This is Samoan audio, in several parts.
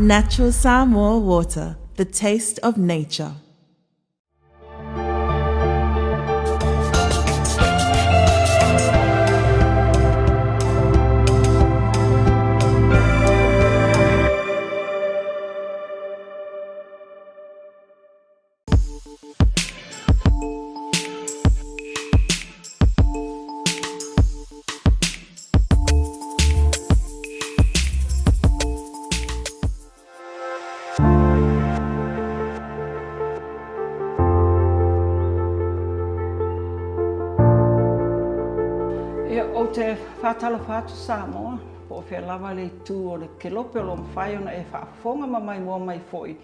Natural Samoa water, the taste of nature. Ia, ou te faatalofa atu Samoa, po o fea lava le itu o le kelope o lo o mafai ona e faafofoga ma maimoa mai foi.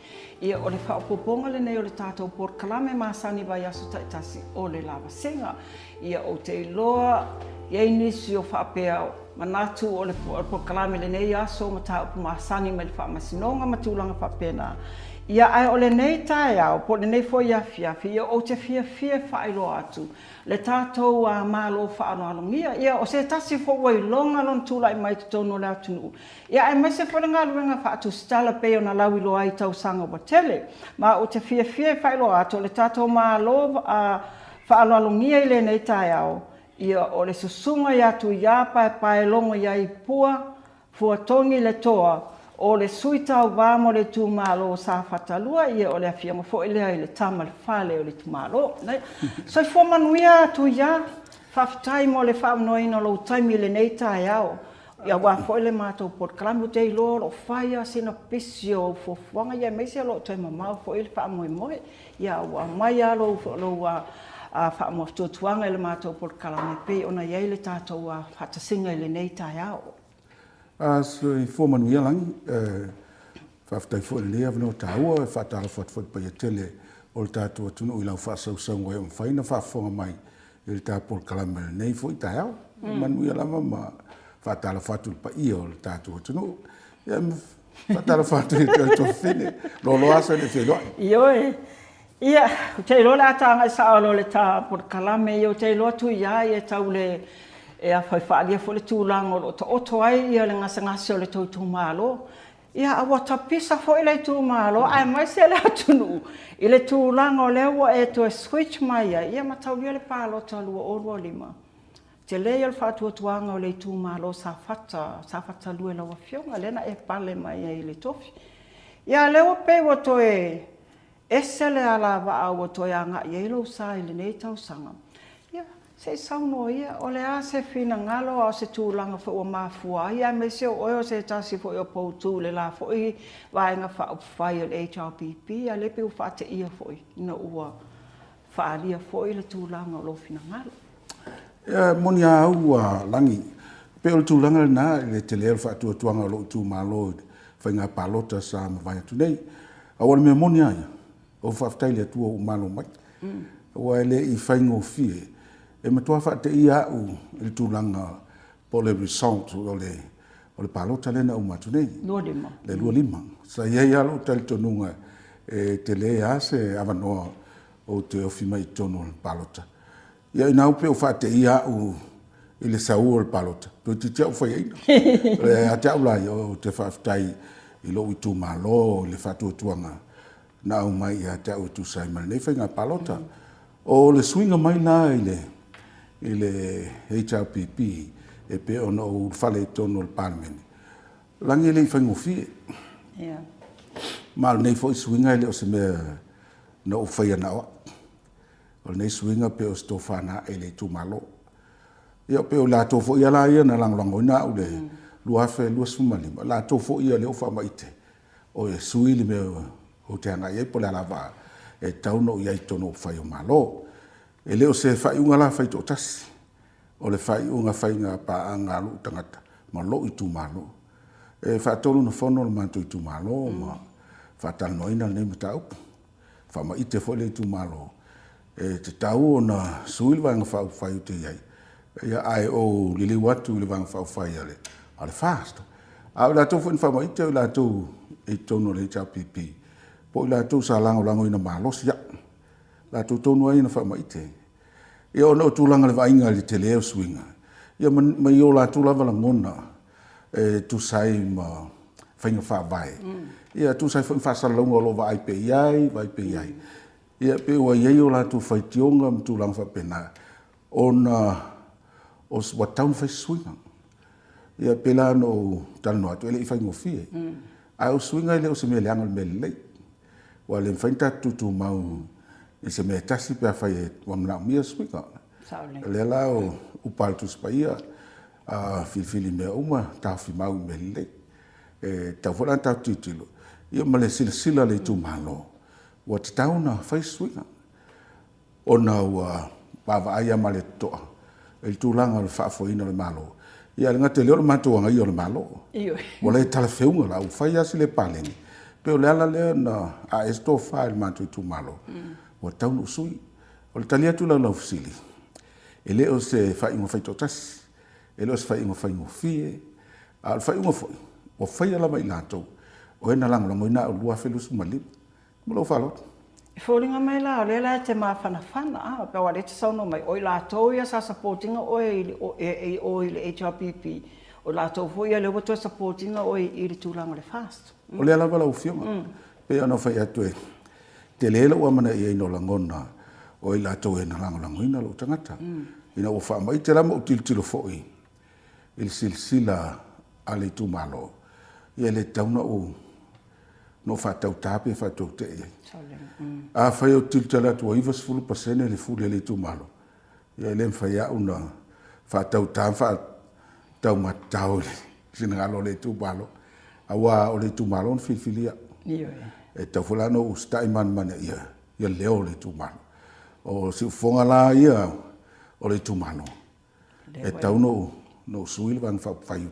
Ia, o le faaopoopoga lenei o le tatou polokalame masani vaiaso taitasi o le Lavasega. Ia, ou te iloa i ai nisi o faapea manatu o le polokalame i lenei aso o mataupu masani mai le Faamasinoga ma tulaga faapena. Ia, ae o lenei taeao po o lenei foi afiafi, ia, ou te fiafia e faailoa atu le tatou Malo faaaloalogia. Ia, o se tasi foi ua iloga lona tulai mai i totonu o le atunuu, Ia aemaise foi le galuega faatusitala pei ona lauiloa ai i tausaga ua tele. Ma ou te fiafia e faailoa atu o le tatou Malo faaaloalogia i lenei taeao, ia o le Susuga ia Tuiapaepaelogo ia Ipua Fuatogi Letoa, o le Sui Tauva mo le itumalo o Safata 2, ia o le afioga foi lea i le Tama a le Fale o le itumalo. Soifua manuia Tuia, faafetai mo le faaavanoaina o lou taimi i lenei taeao. Aua foi le matou polokalame, ou te iloa o lo o fai lava sina pisi o au fuafuaga, aemaise o lo o toe mamao foi le faamoemoe. Ia ua aumai lava lou faatuatuaga i le matou polokalame e pei ona i ai le tatou faatasiga i lenei taeao. Soifua manuia Lagi, faafetai foi i lenei avanoa taua. E faatalofa atu foi i le paia tele o le tatou atunuu i lau faasausauga ua mafai ona faafofoga mai i le ta polokalame i lenei foi taeao. Manuia lava ma faatalofa atu i le paia o le tatou atunuu. Ia, faatalofa atu i le tuafafine, loaloa aso e le i feiloai. Ioe. Ia, ou te iloa o le a ta agai sao loa i le ta polokalame. Ia, ou te iloa Tuia e tau le e afai faaalia foi le tulaga o lo o taoto ai le gasegase o le tou itumalo. Ia, a ua tapisa foi le itumalo aemaise le atunuu i le tulaga o lea ua e toe switch mai ai, ia ma taulia le palota 2025. Tele ia o le faatuatuaga o le itumalo Safata, Safata 2 i lau Afioga, lea na e pale mai ai i le tofi. Ia, a o lea ua pei ua toe Ese le alavaa ua toe agai i ai lou sa i lenei tausaga. Ia, se i saunoa ia, o le a se finagalo a o se tulaga foi ua mafua ai, aemaise o oe o se tasi foi o poutu i le la foi Vaega Faaupufai o le HRPP, a o lea pei ua faateia foi ina ua faaalia foi le tulaga o lou finagalo. E moni a au a Lagi, pei o le tulaga lena i le tele o le faatuatuaga o lou itumalo i le faiga palota sa mavae atu nei. Aua o le mea moni lava ia, ou faafetai i le Atua ua ou malo mai. Aua e le i faigofie, e matua faateia au i le tulaga po o le result o le palota lea na uma atu nei. 25. Le 25. Sa i ai lava lou talitonuga e tele lava se avanoa ou te ofi mai i totonu o le palota. Ia ina pei ua faateia au i le sau o le palota, toeitiiti au faiaina. Ia te au la ia, ou te faafetai i lou itumalo i le faatuatuaga na aumai ia te au e tusa ai ma lenei faiga palota. O le suiga mai la i le i le HRPP e pei ona ou ulufale i totonu o le Palemene, lagi e le i faigofie. Ma o lenei foi suiga e le o se mea na ou faia na o au. O lenei suiga pei o se tofa na ae i le itumalo. Ia pei o latou foi la ia na lagolagoina au i le 2025, o latou foi ia lea ua faamaite o e sui le mea ou te agai i ai po o le alavaa e tatau ona ou i ai i totonu o upufai o Malo. E le o se faaiuga la faitoatasi, o le faaiuga faiga paaga a lou tagata ma lou itumalo. E faatolu ona fono le matou itumalo ma faatalanoaina lenei mataupu. Faamaite foi le itumalo e tatau ona sui le Vaega Faaupufai ou te i ai, ae ou liliu atu i le Vaega Faaupufai a le FAST. A o i latou foi na faamaite o i latou i totonu o le HRPP, po o i latou sa lagolagoina malosi au, latou tonu lava ia na faamaite. Ia ona o tulaga o le vaaiga i le tele o suiga, ia ma i o latou lava lagona e tusa ai ma faiga faavae. Ia, tusa ai foi ma faasalalauga o lo o vaai pea i ai, vaai pea i ai. Ia, pei ua i ai o latou faitioga ma tulaga faapena, ona ua tatau ona fai se suiga. Ia, pei la ona ou talanoa atu, e le i faigofie. Ae o suiga e le o se mea leaga o le mea lelei. Aua e le mafai ona tatou tutumau i se mea e tasi pe afai ua manaomia suiga. O lea la o upu a le Tusi Paia, a filifili i mea uma, taofi mau i mea lelei. E tatau foi la ona tatou tilotilo ia ma le silasila a le itumalo, ua tatau ona fai se suiga ona ua vaavaai lava ma le totoa i le tulaga o le faafoeina o le Malo. Ia ae le gata i lea o le matou agaia o le Malo. Ua le talafeuga la, ua fai lava si le paleni. Pei o le ala lea na ae ai se tofa i le matou itumalo, ua tatau ona ou sui. O le tali atu la i lau fesili, e le o se faaiuga faitoatasi, e le o se faaiuga faigofie, a o le faaiuga foi, ua faia lava e i latou o e na lagolagoina au i le 2025. Ma lou faaaloalo. E foliga mai la o lea la e te mafanafana a, aua o lea e te saunoa mai, o i latou ia sa support ina oe i o i le HRPP, o i latou foi ia lea ua toe support ina oe i le tulaga o le FAST. O lea lava lau Afioga, e pei ona fai atu e tele lou amanaiaina o lagona o i latou e na lagolagoina lou tagata. Ina ua faamaite la ma ou tilotilo foi i le silasila a le itumalo, ia e le tatau ona ou faatauta pe faatautee i ai. Afai ou te tilotilo atu ua 90% le fuli a le itumalo, ia e le mafai lava au ona faatauta ma faataumatatao i le finagalo o le itumalo, aua o le itumalo na filifilia au. E tatau foi la ona ou usitai ma amanaia le leo o le itumalo. O siufofoga la ia o le itumalo, e tatau ona ou sui le Vaega Faaupufai ou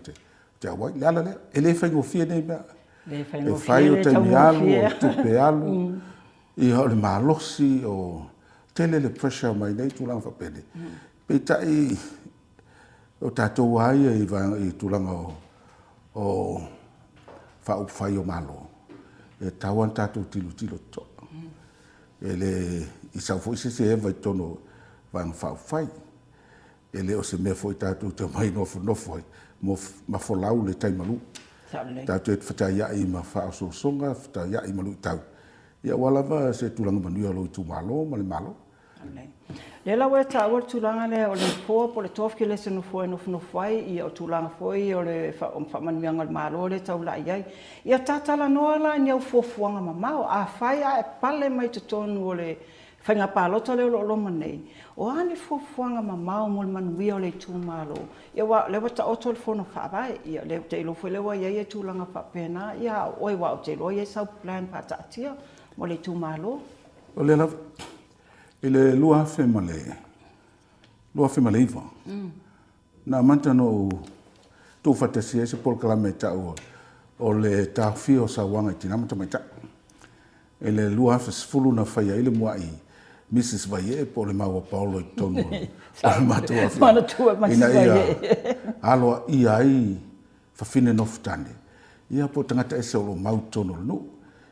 te auai. O le ala lea, e le faigofie nei mea. E fai o taimi alu, o tupe alu, ia o le malosi, o tele le pressure mai nei tulaga faapenei. Peitai, o tatou lava ia i tulaga o faaupufai o Malo, e tatau lava ona tatou tilotilo totoa. E le i sau foi se isi e eva i totonu o Vaega Faaupufai. E le o se mea foi tatou te omai nofonofo ai ma folau le tai malu. Tatou te fetaiai ma faaosoosoga, fetaiai ma luitau, ia aua lava se tulaga manuia o lou itumalo ma le Malo. O lea la ua e taua le tulaga lea o le nofoa po o le tofi le isi nofoa e nofonofo ai, ia o tulaga foi o le faamanuiaga a le Malo lea e taulai i ai. Ia ta talanoa la i ni au fuafuaga mamao, afai ae pale mai totonu o le faiga palota lea o lo o loma nei, o a ni fuafuaga mamao mo le manuia o le itumalo? Ia aua o lea ua taoto le Fono Faavae, ia ou te iloa foi o lea ua i ai tulaga faapena, ia a o oe aua ou te iloa e i ai sau plan faataatia mo le itumalo. O lea lava. I le 2009, na amata ona ou tuufaatasia ai se polokalame e ta'u o le taofia o sauaga i tina ma tamaitai. I le 2010 na faia ai le mua'i Mrs Vaiee po o le maua paolo i totonu o le matou afioaga ina ia aloaia ai fafine nofotane, ia po o tagata ese o lo o mau i totonu o le nuu,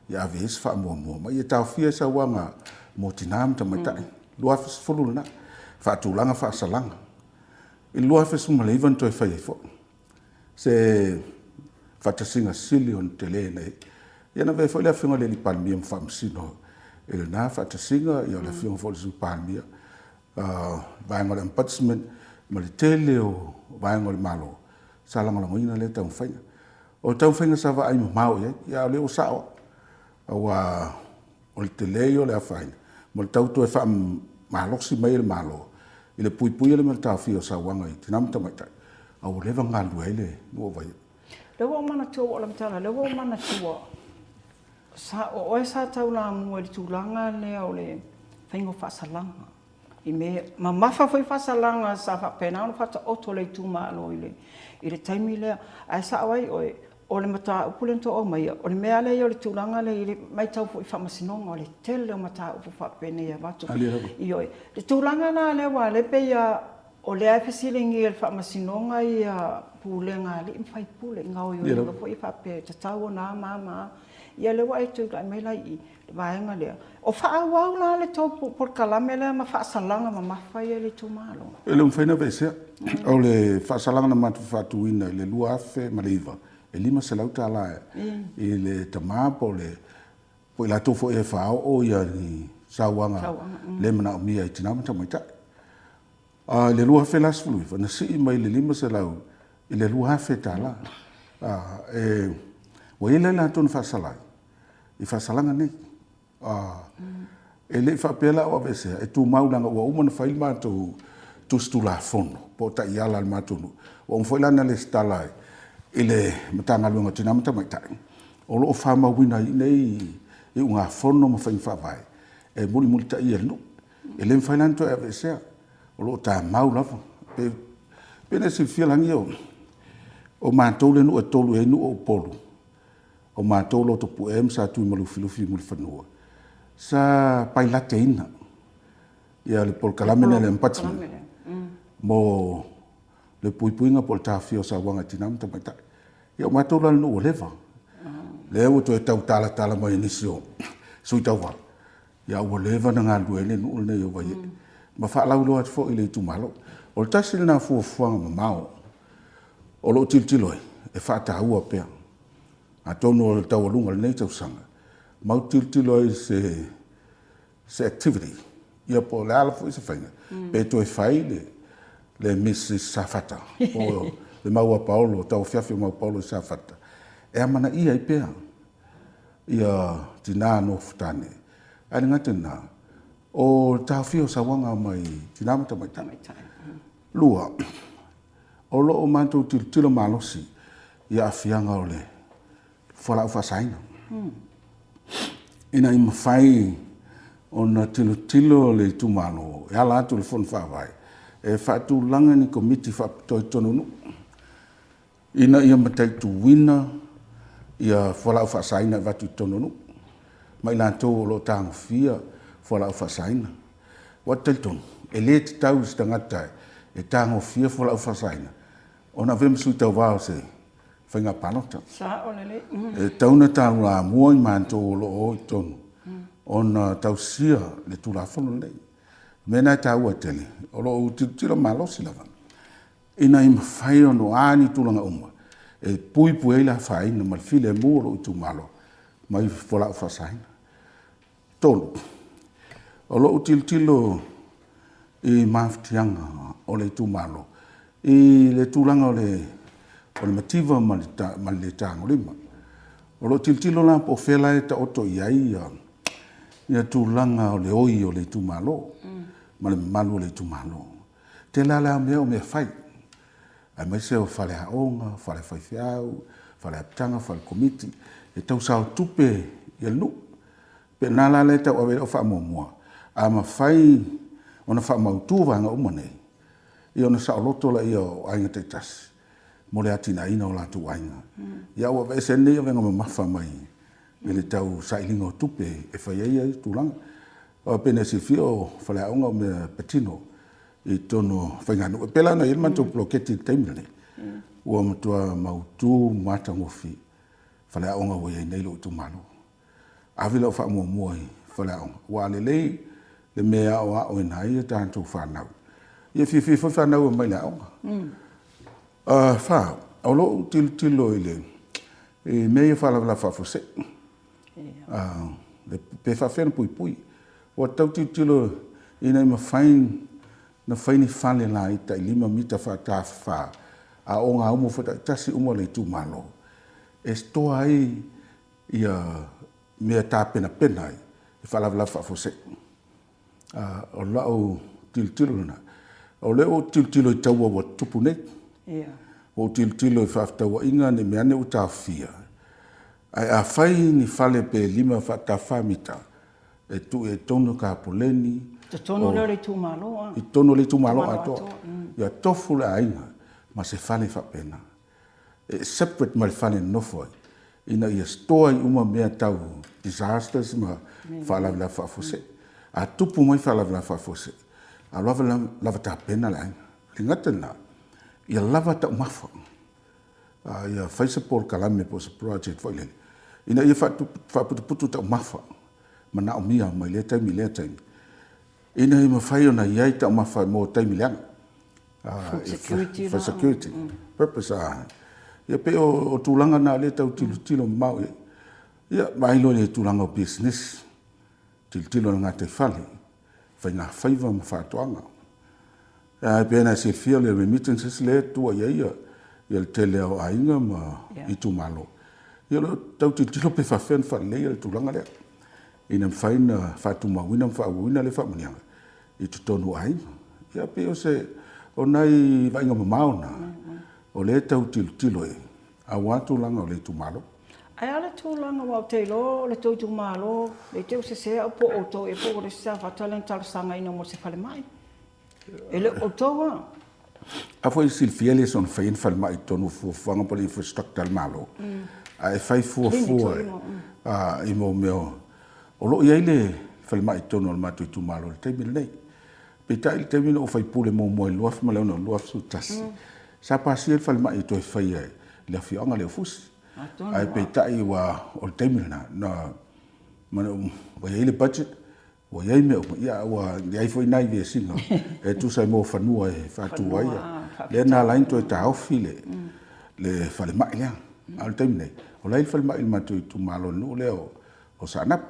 ia ave i ai se faamuamua ma ia taofia ai sauaga mo tina ma tamaitai. 2010 lena, faatulaga faasalaga. I le 2019 na toe fai ai foi se faatasiga sili ona tele na i ai. Ia na avea foi le Afioga i le Palemia ma Faamasino i lena faatasiga, ia o le Afioga foi i le Sui Palemia, vaega o le Ombudsman ma le tele o vaega o le Malo sa lagolagoina lea taumafaiga. O taumafaiga sa vaai mamao i ai, a o lea ua sao lava, aua o le tele ia o le afaina ma le tau toe faamalosi mai e le Malo i le puipuia lea ma le taofia o sauaga i tina ma tamaitai, a ua leva ona galulue ai le nuu o Vaiee. Lea ua ou manatua, ua ou lamatala, lea ua ou manatua, sa, o oe sa taulamua i le tulaga lea o le faiga o faasalaga. I mea mamafa foi faasalaga sa faapena ona faataoto e le itumalo i le taimi lea. Ae sao ai oe, o le mataupu lea na outou aumaia, o le mea lava lea o le tulaga lea i le matau foi i faamasinoga, o le tele o mataupu faapenei e avatu. Ioe. Le tulaga la lea aua o lea e pei lava o lea e fesiligia e le faamasinoga ia pulega a alii ma faipule i gaoioiga foi faapea e tatau ona a ma a ma a. Ia lea ua e tulai mai la i i le vaega lea. O faaauau la le tou polokalame lea ma faasalaga mamafa ia i le itumalo? E le mafai ona aveesea. O le faasalaga na matou faatuina i le 2009, e $500 i le tama po o le po o i latou foi e faaoo ia ni sauaga le manaomia i tina ma tamaitai. A i le 2019, na sii mai le $500 i le $2,000. E, ua i ai la i latou na faasalai i faasalaga nei. E le i faapea la o aveesea, e tumau leaga ua uma ona fai le matou tusi tulafono po o taiala a le matou nuu. Ua uma foi la ona resitala i le Matagaluega o Tina ma Tamaitai, o lo o faamauina ai i inei iugafono ma faiga faavae e mulimulitaia e le nuu. E le mafai la ona toe aveesea, o lo o tamau lava. E pei ona e silafia Lagi, o matou le nuu e 3 i ai nuu o Upolu, o matou o Lotopue ma Satui ma Lufilufi i Mulifanua, sa pailateina le polokalame lea a le Ombudsman mo le puipuiga po o le taofia o sauaga i tina ma tamaitai. Ia o matou la o le nuu ua leva, lea ua toe tau talatala mai e nisi o sui tauva, a ua leva ona galulue ai le nuu lenei o Vaiee, ma faalauiloa atu foi i le itumalo. O le tasi lena o fuafuaga mamao o lo o tilotilo ai e faataua pea. Atonu o le taualuga o lenei tausaga, matou te tilotilo ai i se activity, ia po o le a foi se faiga, pe toe fai le Mrs Safata po o le Mau a Paolo, Tauafiafi o Mau a Paolo i Safata, e amanaia ai pea ia tina nofotane. Ae le gata i lena, o le taofia o sauaga mai tina ma tamaitai. Lua, o lo o matou tilotilo malosi i aafiaga o le fualaau faasaina, ina ia mafai ona tilotilo le itumalo e ala atu i le Fono Faavae e faatulaga ni Komiti faapitoa i totonu o nuu ina ia mataituina fualaau faasaina e avatu i totonu o nuu ma i latou o lo o tagofia fualaau faasaina. Aua ou te talitonu, e le tatau i se tagata e tagofia fualaau faasaina ona avea ma sui tauva o se faiga palota. Sao lelei. E tatau ona taulamua i matou o lo o o i totonu ona tausia le Tulafono lenei. O le mea lena e taua tele, o lo o ou tilotilo malosi lava ina ia mafai ona o a ni tulaga uma e puipui ai le afaina ma le filemu o lou itumalo mai fualaau faasaina. 3. O lou tilotilo i mafatiaga o le itumalo i le tulaga o le mativa ma le le tagolima. O lo o tilotilo la po o fea la e taoto i ai ia tulaga o le oi o le itumalo ma le mamalu o le itumalo. E tele lava mea o mea fai, aemaise o faleaoga, fale faifeau, fale apitaga, fale komiti, e tau sao tupe i le nuu. Pe na la lea e tau ave ai lau faamuamua, a mafai ona faamautu vaega uma nei, ia ona saoloto lea o aiga taitasi mo le atinaeina o latou aiga. Ia ua aveese ai lenei avega mamafa mai i le tau sailiga o tupe e fai ai ia tulaga. Aua pei ona e silafia o faleaoga o mea patino i totonu o faiganuu. E pei la ona i ai le matou poloketi i le taimi lenei, ua matua mautu ma matagofie faleaoga ua i ai nei lou itumalo. Ave lau faamuamua i faleaoga, aua a lelei le mea e aoaoina ai a tatou fanau, ia e fiafia foi fanau e omai i le aoga. 4, o lou tilotilo i le i mea ia o faalavelave faafuasei, pe faapefea ona puipui. Ua tau tilotilo ina ia mafai ona fai ni fale laiti tai 5 mita faatafafa, aoga foi taitasi uma o le itumalo, e store ai ia mea tapenapena ai i faalavelave faafuasei. O lau tilotilo lena. O lea ua ou tilotilo i taua ua tutupu nei. Ua ou tilotilo i fefaatauaiga ne i mea ane ua taofia. Ae afai ni fale pe 5 faatafafa mita e tuu ai i totonu tapoleni. I totonu lea o le itumalo a? I totonu o le itumalo atoa. Ia tofu le aiga ma se fale faapena. E separate mai le fale e nonofo ai ina ia store ai uma mea tau disasters ma faalavelave faafuasei. A tupu mai faalavelave faafuasei, a lava tapena le aiga. E le gata i lena, ia lava taumafa, ia fai se polokalame po o se project foi lele ina ia faaputuputu taumafa manaomia mai lea taimi i lea taimi, ina ia mafai ona i ai taumafa mo taimi leaga. Food security. For security purpose. Ia pei o tulaga na o lea e tau tilotilo mamao i ai. Ia, vaai loa i le tulaga o pisinisi, tilotilo i le gataifale, faigafaiva ma faatoaga. Ae pei ona e silafia o le remittances lea e tua i ai le tele o aiga ma itumalo. Ia o lo o tau tilotilo pe faapefea ona faaleleia le tulaga lea, ina ia mafai ona faatumauina ma faaauauina lea faamanuiaga i totonu o aiga. Ia pei o se, o nai vaaiga mamao na o lea e tau tilotilo i ai, aua tulaga o le itumalo. Ae a le tulaga aua ou te iloa o le tou itumalo, ne i te i ua sese au po o outou ea po o le isi Safata lea na talosagaina mo se falemai. E le o outou lava. A foi e silafia e le soona faia ni falemai i totonu o fuafuaga po o le infrastructure a le Malo, ae fai fuafua i mea o lo o i ai le falemai i totonu o le matou itumalo i le taimi lenei. Peitai i le taimi na ou faipule muamua ai i le 2006, 2011, sa pasia le falemai e toe faia i le afioaga lea o Fusi. Ae peitai ua o le taimi lena, na ua i ai le budget, ua i ai mea uma, ia ua i ai foi nai vesiga e tusa ai mo fanua e faatu ai. Lea na ala ai ona toe taofi le, le falemai lea. A o le taimi nei, o la e i ai le falemai i le matou itumalo i le nuu lea o Saanapu.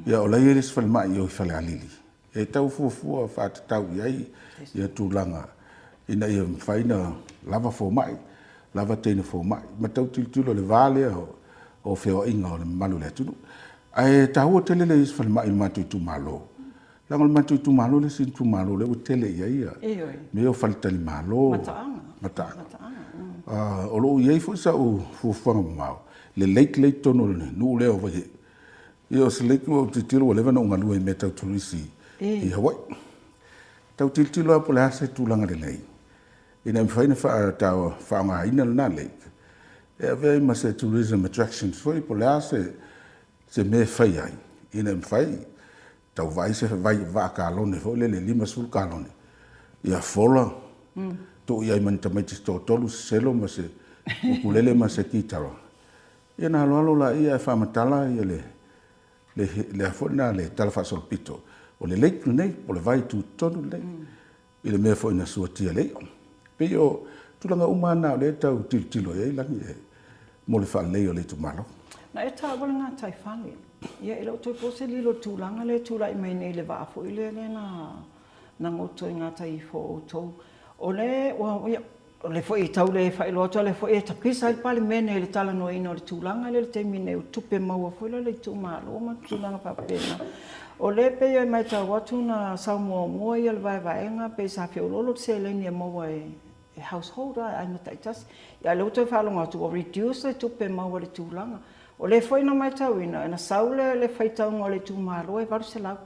Ia o la e i ai le isi falemai i o i Falealili, e tau fuafua faatatau i ai ia tulaga ina ia mafai ona lava fomai, lava teine fomai, ma tau tilotilo i le va lea o feoaiga o le mamalu o le atunuu. Ae taua tele le i ai o se falemai i le matou itumalo, leaga o le matou itumalo le isi itumalo o lea ua tele i ai mea ia o faletalimalo. Mataaga. Mataaga. O lo o i ai foi sau fuafuaga mamao, le lake lea i totonu o le nuu lea o Vaiee, Ia o se lake ua ou tilotilo ua leva ona ou galue i mea tau turisi i Hawaii. Tau tilotilo lava po o le a se tulaga lelei ina ia mafai ona faaaogaina lena lake e avea ai ma se tourism attractions foi po o le a se mea e fai ai ina ia mafai tau vaai se vaa kalone foi lele 50 kalone ia fola tuu i ai ma ni tamaiti se toatolu se selo ma se ukulele ma se kitara. Ia ona aloalo laia e faamatala ia le le a foi lena le talafaasolopito o le lake lenei po o le vai tutotonu lenei i le mea foi na suatia e le i'a. Pei o tulaga uma lava na o lea e tau tilotilo i ai Lagi mo le faaleleia o le itumalo. Na e taua le gataifale. Ia e le o toe po se lilo i le tulaga lea e tulai mai nei i le vaa foi lea na goto i gatai ifo o outou. O le ua, ia, o lea foi e tau le faailoa atu, a o lea foi e tapisa ai le Palemene i le talanoaina o le tulaga lea i le taimi nei o tupe maua foi lea a le itumalo ma tulaga faapena. O lea e pei e matau atu na sau muamua le vaevaega pei sa feoloolo le seleni e maua e household a e aiga taitasi, a o lea ua toe faalogo atu ua reduce le tupe maua i le tulaga. O lea foi na matauina na sau le faitauga o le itumalo e $800.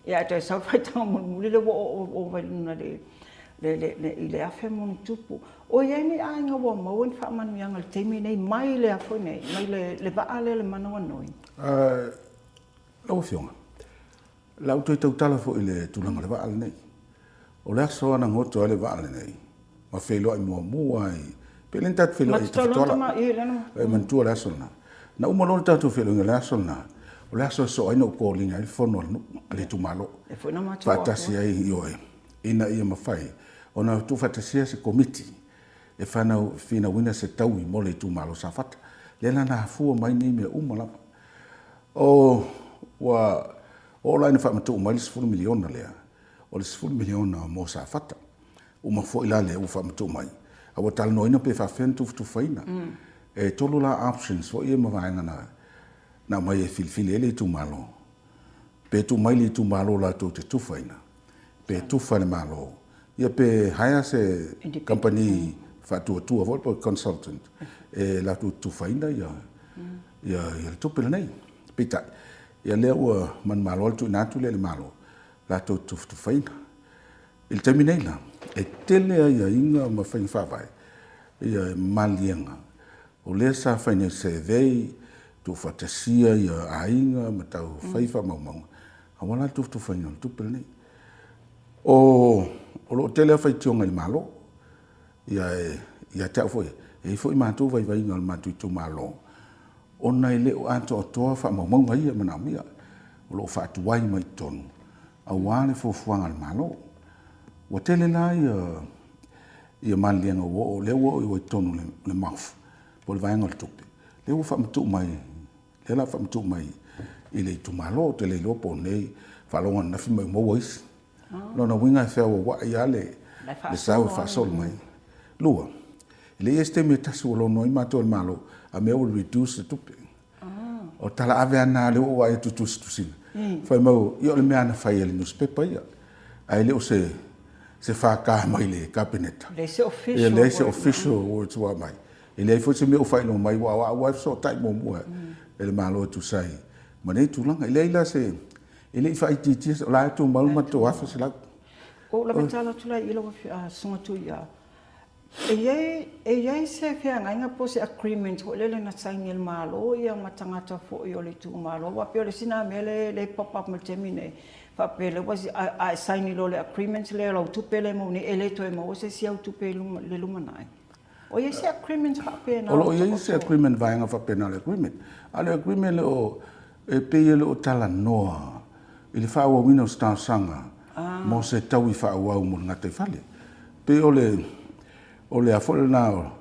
Ia ae toe sau le faitaga mulimuli lea ua oo ova i luga i le 1000 ma ona tupu. O i ai ni aiga ua maua ni faamanuiaga i le taimi lenei mai le a foi nei, mai le vaa lea o le Manawanui? Lau Afioga, o le a ou toe tautala foi i le tulaga o le vaa lenei. O le aso lava na goto ai le vaa lenei, ma feiloai muamua ai, pe le na tatou feiloai i Tafitoala, e manatua le aso lena. Na uma loa le tatou feiloaiga i le aso lena, o le aso e sosoo ai na ou call ina ai le fono a le nuu, a le itumalo, faatasi ai, ioe, ina ia mafai ona tuufaatasia se Komiti e finauina se taui mo le itumalo o Safata. Lea la na afua mai nei mea uma lava. O, ua oo la ina faamatuu mai le $10 miliona lea, o le $10 miliona mo Safata. Uma foi la lea ua faamatuu mai, a ua talanoaina pe faafefea ona tufatufaina. E tolu la options foi ia ma vaega na aumai e filifili ai le itumalo, pe tuu mai i le itumalo latou te tufaina, pe tufa e le Malo, ia pe hire se kamupani faatuatua foi po o consultant e latou te tufaina le tupe lenei. Peitai, ia lea ua manumalo lava le tuuina atu lea i le Malo latou te tufatufaina. I le taimi nei la, e tele aiaiga ma faiga faavae ia maliega o lea sa fai nei survey, tuufaatasia ia aiga ma tau fai faamaumauga aua la le tufatufaina o le tupe lenei. O lo o tele lava faitioga i le Malo, ia ia te au foi, e i ai foi matou vaivaiga o le matou itumalo, ona e le o atoatoa faamaumauga ia e manaomia, o lo o faatuai mai totonu aua le fuafuaga a le Malo. Ua tele la ia maliliega ua oo, lea ua oo i totonu o le MOF. Po o le vaega o le tupe, lea ua faamatuu mai, lea o le a faamatuu mai i le itumalo. Ou te le iloa po o nei faalogo ananafi ma maua isi. O lona uiga e feauauai lava le sao e faasolo mai. Lua, e leai lava se taimi e tasi ua logo ai matou e le Malo, a mea ua reduce le tupe. O le tala ave lava lena lea ua ou vaai atu i tusitusiga, fai mai, ia o le mea lava na fai e le nusipepa ia, ae le o se FK mai le Kapeneta. E leai se official words ua aumai. E leai foi se mea o faailoa mai, aua o au lava e fesootai muamua e le Malo e tusa ai ma nei tulaga. E leai la se... E le i faaitiitia, o la e tumau le matou $1,100. Ua ou lava tala atu la i lau Susuga Tuia, e i ai, e i ai se feagaiga po o se agreement foi lele na saini e le Malo ia ma tagata foi o le itumalo, aua pei o le isi lena mea lea e pop up mai i le taimi nei, faapea lea ua, a e saini loa i le agreement lea o lau tupe lea e maua nei, e le toe maua se isi au tupe i le lumanai. O i ai se agreement faapena? O lo o i ai se agreement, vaega faapena o le agreement. A o le agreement e le o, e pei e le o talanoa i le faaauauina o se talosaga mo se taui faaauau mo le gataifale. Pei o le, o le a foi lena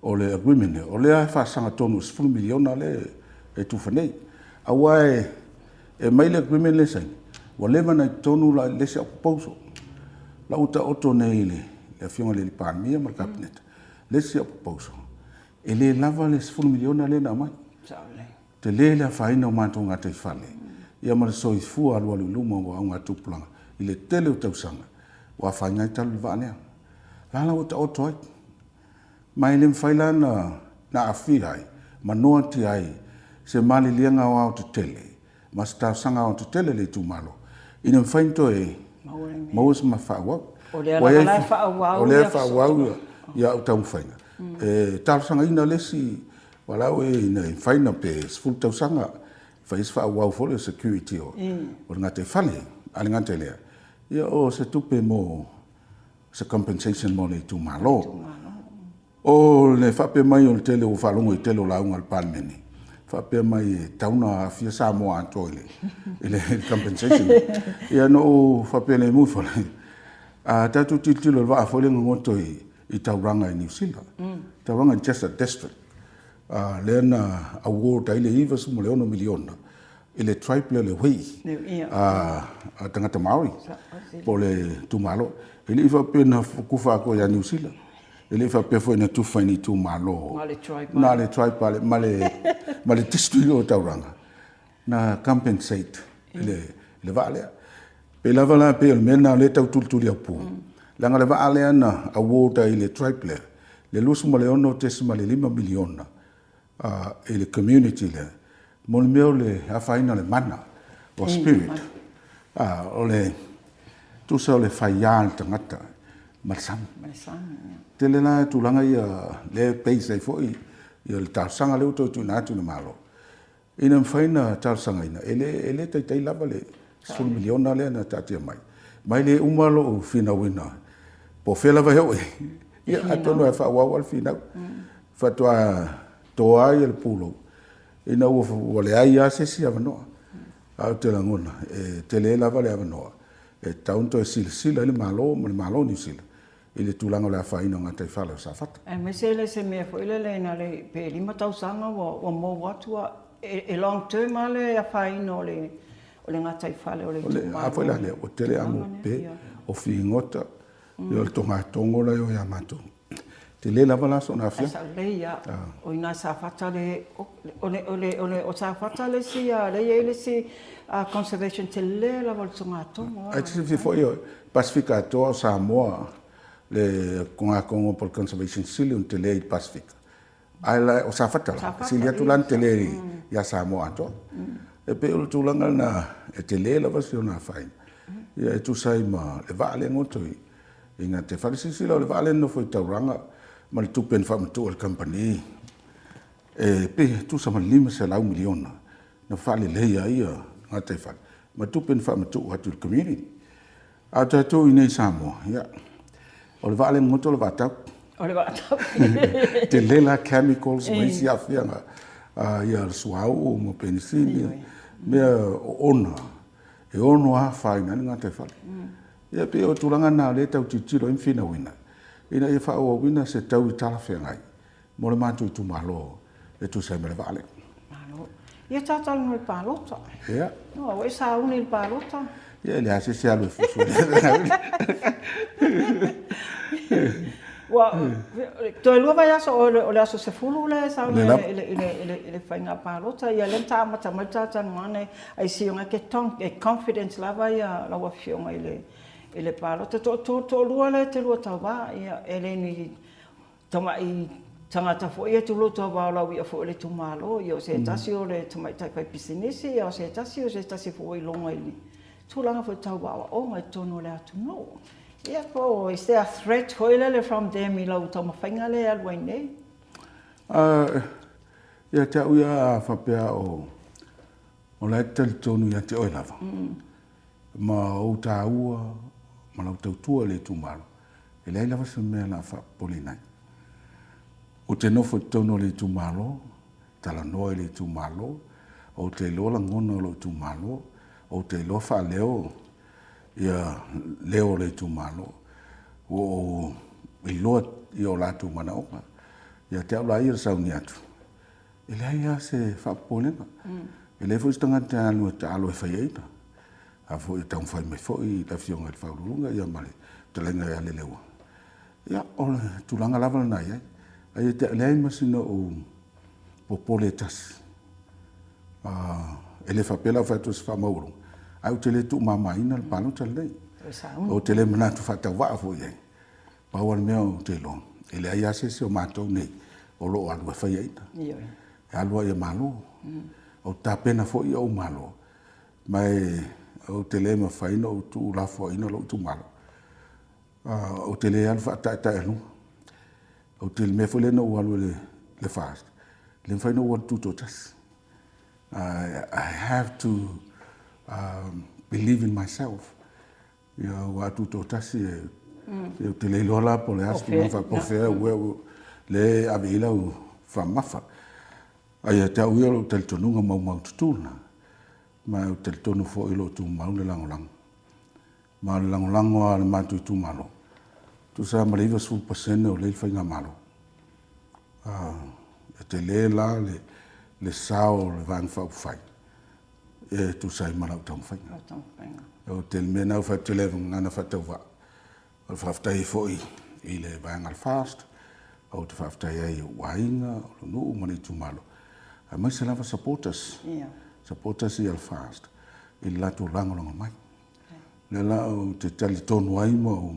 o le agreement lea, o lea e faasaga tonu i le $10 miliona lea e tufa nei. Aua e aumai le agreement lea e saini, ua leva ona i totonu le isi au proposal. O la ua taoto nei i le Afioga i le Palemia ma le Kapeneta le isi au proposal, e le lava le $10 miliona lea na aumai. Tele le afaina o matou gataifale ia ma le soifua alualu i luma o augatupulaga i le tele o tausaga ua afaina ai talu le vaa lea. O la la ua taoto ai, ma e le mafai la ona aafia ai ma noatia ai se maliliega aoaotetele ma se talosaga aoaotetele a le itumalo ina ia mafai ona toe maua se faaauau. O lea lava la e faaauau O lea e faaauau ia au taumafaiga. E talosagaina le isi valaau ina ia mafai ona pe 10 tausaga e fai ai se faaauau foi lea o security o le gataifale. Ae le gata i lea, ia o se tupe mo se compensation mo le itumalo. O le faapea mai o le tele ua faalogo i le tele o lauga a le Palemene, faapea mai e tatau ona aafia Samoa atoa i le compensation. Ia na ou faapelemu ifo lea, a tatou tilotilo i le vaa foi lea na goto i Tauranga i Niu Sila, Tauranga is just a district, lea na award ai le $96 miliona i le tribe lea o le Hui a tagata Maori po o le itumalo. E le i faapea na tufa atoa ia Niu Sila. E le i faapea foi na tufa i ni itumalo. Na o le tribe ma le district o Tauranga na compensate i le vaa lea. Pei lava la pei o le mea lena o lea e tau tulituliaupu, leaga o le vaa lea na award ai i le tribe lea, le $26.5 miliona i le community lea, mo le mea o le afaina o le mana, o spirit, o le tusa o le faia o le tagata ma le sami. Tele la tulaga ia lea e base ai foi le talosaga lea ua toe tuuina atu i le Malo, ina ia mafai ona talosagaina, e le taitai lava le $10 miliona lea na taatia mai. Ma e le uma lou finauina, po o fea lava e oo i ai, ia atonu e faaauau lava le finau. Faatoa toa ai le pulou ina ua leai lava se isi avanoa. Ae ou te lagona, e tele lava le avanoa e tatau ona toe silasila ai le Malo ma le Malo o Niu Sila i le tulaga o le afaina o gataifale o Safata. Aemaise le se mea foi lele na le pe 5 tausaga ua mou atu a e long term lava le afaina o le gataifale o le itumalo. A foi la lea ua tele amo pe o figota o le togatogo la e o ia matou. Tele lava la sona aafiaga. Ae sao lelei lava. O i ina Safata le, o Safata le isi, lea e i ai le isi conservation tele lava o le togatogo. Ae te silafia foi o le Pasefika atoa o Samoa le togatogo po o le conservation sili ona tele i le Pasefika. Ae la, o Safata la, e sili atu la ona tele ia Samoa atoa. E pei o le tulaga lena e tele lava si ona afaina. Ia e tusa ai ma le vaa lea e goto i i gataifale. Silasila o le vaa lea na nofo i Tauranga ma le tupe na faamatuu e le kamupani, e pei e tusa ma le $500 miliona na faaleleia ai gataifale ma tupe na faamatuu atu i le community. A o tatou i inei i Samoa, ia, o le vaa lea na goto o le vaa tau. O le vaa tau. Tele la chemicals ma isi aafiaga, ia le suauu ma penisini, mea oona e ono afaina ai le gataifale. Ia pei o tulaga na o lea e tau tilotilo ai ma finauina ina ia faaauauina se taui talafeagai. mo le matou itumalo e tusa ai ma le vaa lea. Malo. Ia tatalanoa i le palota. Ia. No, ua e sauni i le palota. Ia, e leai se isi e alu e fusu. Ua, toe lua vaiaso o le aso 10 lea e sauni i le faiga palota. Ia, lea na ta amata mai le talatalanoaga, I see e confident lava lau Afioga i le palota. Toalua lea e te lua tauva, ia, e le ni tamai tagata foi ia tulou tauva o lau ia foi o le itumalo, ia o se tasi o le tamaitai faipisinisi, ia o se tasi o se tasi foi ua iloga i le tulaga foi tau aoaoga i totonu o le atunuu. Ia po o is there a threat foi lele from them i lau taumafaiga lea e alu ai nei? Ia te au ia a faapea o o la e talitonu ia te oe lava ma ou taua ma lau tautua i le itumalo, e leai lava se mea o le a faapopoleina ai. Ou te nofo i totonu o le itumalo, talanoa i le itumalo, ou te iloa lagona o lou itumalo, ou te iloa faaleo ia leo o le itumalo. Ua ou iloa i o latou manaoga. Ia te au la ia le sauni atu, e leai lava se faapopolega. E leai foi se tagata e alu e taalo e faiaina. A foi e taumafai mai foi le Afioga i le Faauluuluga ia ma le fetalaiga ia Leleua, ia o le tulaga lava lena e i ai. Ae ia te au, e leai ma sina ou popole e tasi. E le faapea la ua fai atu o se faamaualuga, ae ou te le tuumamaina le palota lenei. Ou te le manatu faatauvaa foi i ai. Pau lava le mea ou te iloa, e leai lava se isi o matou nei o lo o alu e faiaina. E alu lava ia Malo. Ou te tapena foi i ou Malo, ma ou te le mafai ona ou tuulafoaiina lou itumalo. Ou te le alu faataetaealuga. Ou te, le mea foi lea na ou alu i le FAST, e le mafai ona ou alu tutoatasi. I have to believe in myself. Ia, aua a tutoatasi, ou te le iloa la po o le a se tulaga faapefea lea e ave i ai lau faamamafa. Ae ia te au ia o lou talitonuga maumaututu lena, ma ou te talitonu foi o lo o tumau le lagolago. Ma o le lagolago lava a le matou itumalo, e tusa lava ma le 90% o lea e i le faigamalo. E tele la le sao o le Vaega Faaupufai e tusa ai ma lau taumafaiga. O le mea lena ua fai atu ai le gagana faatauvaa, o le faafetai ai foi i le vaega a le FAST, ou te faafetai ai i ou aiga, o lou nuu ma le itumalo, aemaise lava supporters, supporters ia a le FAST i le latou lagolago mai. O lea la ou te talitonu ai ma ou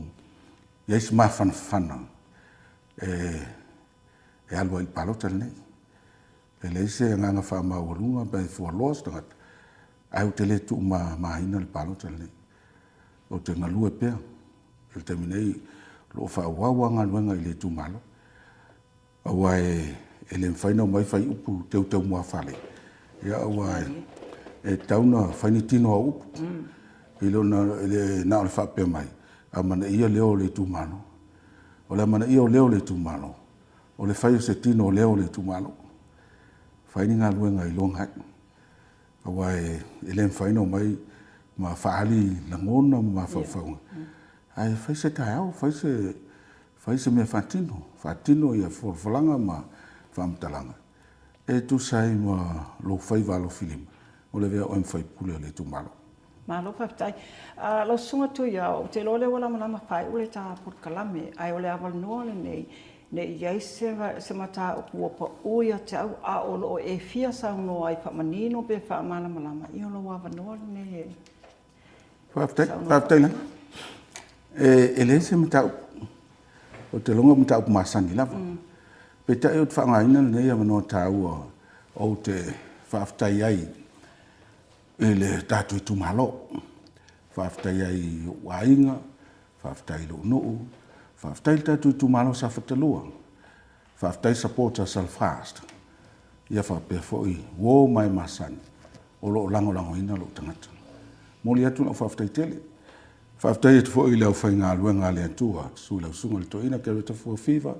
i ai se mafanafana e alu ai i le palota lenei. E leai se agaga faamaualuga pe fualoa se tagata, ae ou te le tuumamaina le palota lenei. Ou te galue pea. I le taimi nei, o lo o faaauau lava galuega i le itumalo, aua e le mafai ona omai fai upu teuteu muafale, aua e tatau ona fai ni tino au upu, i le na o le faapea mai, amanaia leo o le itumalo. O le amanaia o leo o le itumalo, o le fai o se tino o leo o le itumalo. Fai ni galuega iloga ai, aua e le mafai ona omai ma faaali lagona ma mafaufauga, ae fai se taeao, fai se mea faatino, faatino ia folafolaga ma faamatalaga e tusa ai ma lou faiva alofilima o le avea oe ma faipule o le itumalo. Malo faafetai. Lau Susuga Tuiao, ou te iloa o lea ua lamalama faaiu le ta polokalame, ae o le avanoa lenei ne i i ai se mataupu ua pau ia te au a o lo o e fia saunoa ai faamanino pe faamalamalama, ia o lou avanoa lenei e Faafetai, faafetai lava. E leai se mataupu, ou te lagona o mataupu masani lava. Peitai ou te faaaogaina lenei avanoa taua ou te faafetai ai i le tatou itumalo. Faafetai ai i ou aiga, faafetai i lou nuu, faafetai i le tatou itumalo o Safata 2, faafetai supporters a le FAST, ia faapea foi uo ma e masani o lo o lagolagoina lou tagata. Momoli atu lau faafetai tele. Faafetai atu foi i le aufaigaluega a le Atua, susu i lau Susuga i le Toeaina Kereta Fuafiva,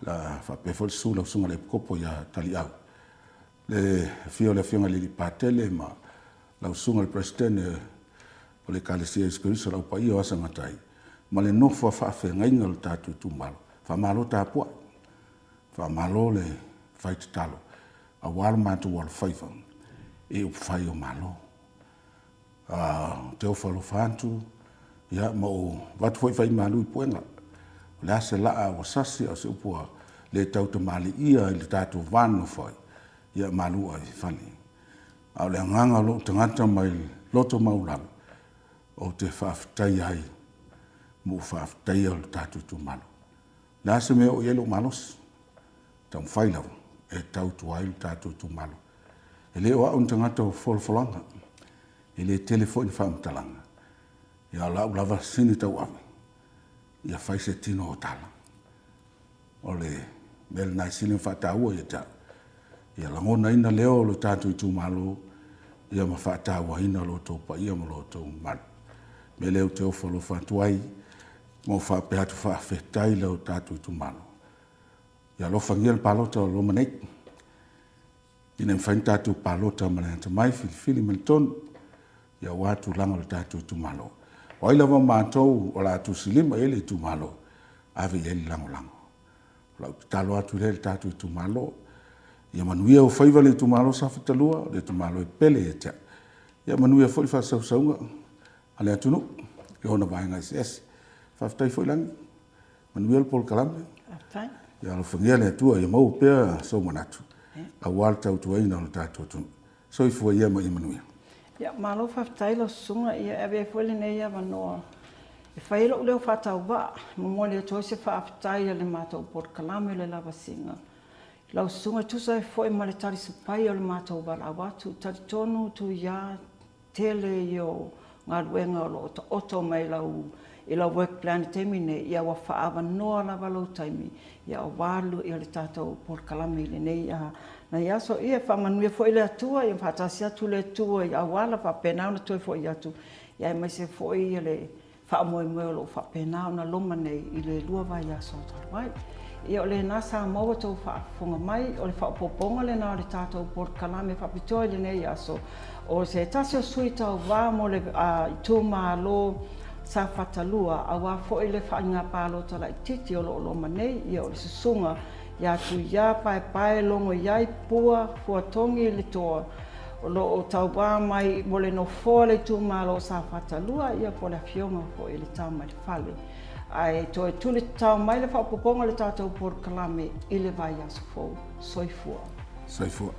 faapea foi le susu i lau Susuga i le Epikopo ia Taliau, le afio o le Afioga i le Alii Patele ma lau Susuga i le Peresetene o le Ekalesia Iesu Keriso o le Au Paia o Asa Matai, ma le nofo a faafeagaiga o le tatou itumalo. Faamalo tapuai. Faamalo le fai tatalo aua lo matou alofaiva i upufai o Malo. Ou te ofo alofa atu, ia, ma ou avatu foi faimalu i puega. O le a se laa ua sasi a o se upu ua le tautamaliia i le tatou va nonofo ai, ia malu ave i fale. A o le agaga o lou tagata mai loto maualalo, ou te faafetaia ai ma ou faafetaia lo tatou itumalo. O le a se mea e oo i ai lou malosi, taumafai lava e tautua ai lo tatou itumalo. E le o au ni tagata o folafolaga, e le tele foi ni faamatalaga, ia o lau lava sini tauave, ia fai se tino o tala. O le mea lena e sili ona faataua ia te au, ia lagonaina leo o lo tatou itumalo, ia ma faatauaina lo outou paia ma lo outou mamalu. O le mea lea ou te ofo alofa atu ai ma ou faapea atu, faafetai i lo tatou itumalo. Ia alofagia le palota o loma nei, ina ia mafai ona tatou palota ma le atamai, filifili ma le tonu, aua tulaga o le tatou itumalo. O ai lava o matou o le a tusilima i ai le itumalo, ave i ai le lagolago. O lau tatalo atu lea i le tatou itumalo, ia manuia ou faiva le itumalo Safata 2, o le itumalo e pele ia te au. Ia manuia foi faasausauga a le atunuu i ona vaega eseese. Faafetai foi Lagi, manuia le polokalame. Faafetai. Ia alofagia le Atua ia maua pea sou manatu aua le tautuaina o le tatou atunuu. Soifua ia ma ia manuia. Ia, malo faafetai lau susuga. Ia, e avea foi lenei avanoa e fai ai lou leo faatauvaa, e momoli atu ai se faafetai a le matou polokalame o le Lavasiga i lau susuga e tusa ai foi ma le talisapaia o le matou valaau atu. E talitonu Tuia, tele ia o galuega o lo o taoto mai i lau work plan i le taimi lenei, ia ua faaavanoa lava lou taimi aua le tatou polokalame i lenei aso. Ia faamanuia foi le Atua, ia faatasi atu le Atua i auala faapena ona toe foi atu, aemaise foi le faamoemoe o lo o faapena ona loma nei i le 2 vaiaso talu ai. Ia o lena Samoa ua outou faafofoga mai, o le faaopoopoga lena o le tatou polokalame faapitoa i lenei aso, o se tasi o sui tauva mo le itumalo Safata 2, aua foi le faiga palota laitiiti o lo o loma nei, ia o le susuga ia Tuia Paepae Logoiai Pua Fuatogi Letoa, o lo o tauva mai mo le nofoa o le itumalo o Safata 2, ia po o le afioga foi i le Tama i le Fale. Ae toe tuli tatao mai le faaopoopoga o le tatou polokalame i le vaiaso fou. Soifua. Soifua.